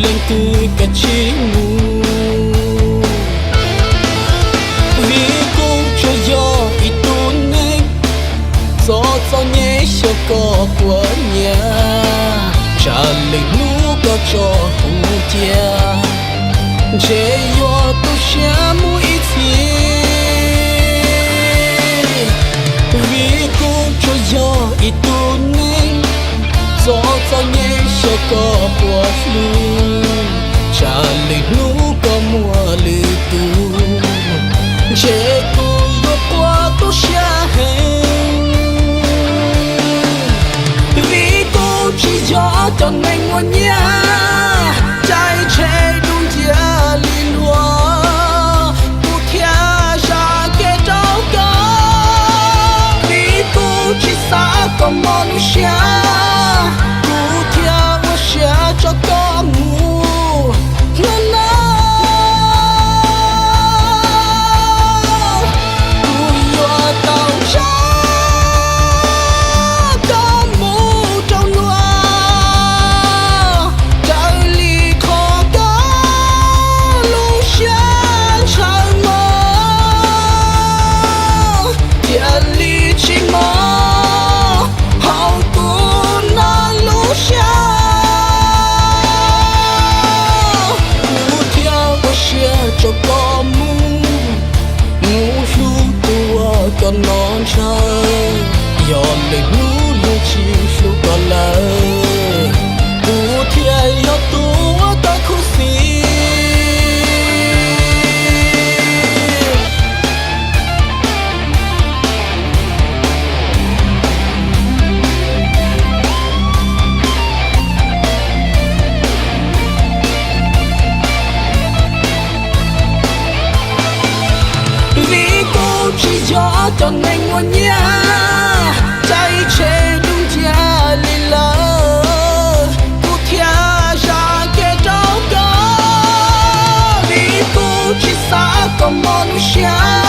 leej twg kav tsij mus. Vim kuv tsuas yog ib tug neeg txom txom nyem xyov koj puas nyiam, tsam lwm hnub koj tso kuv cia, ntshe yuav tu siab mus ib txhis. Vim kuv tsuas yog ib tug neeg txom txom nyem xyov koj puas hlub, tsam lwm hnub koj muaj lwm tus, ntshe kuv yuav quaj tu siab heev. Vim kuv tsis yog cov neeg muaj nyiaj, caij tsheb dub nciab li luag, kuv thiaj zam kev rau koj. Vim kuv tsis xav kom mob lub siab, kuv thiaj ua siab tso koj mus. Hnub no kuv yuav tau ntsib koj mus rau luag, raws li qhov koj lub siab ntshaw mog, thiaj li tsis mob hauv kuv no lub siab. Kuv thiaj ua siab tso koj mus, mus hlub tus uas koj nco ntshaw. Yog lwm hnub luag tsis hlub koj lawm, kuv thiaj yog tus uas koj khuv xim. Vim kuv tsis yog cov neeg muaj nyiaj, caij tsheb dub nciab li lawm, kuv thiaj zam kev rau koj. Vim kuv tsis xav kom mob lub siab,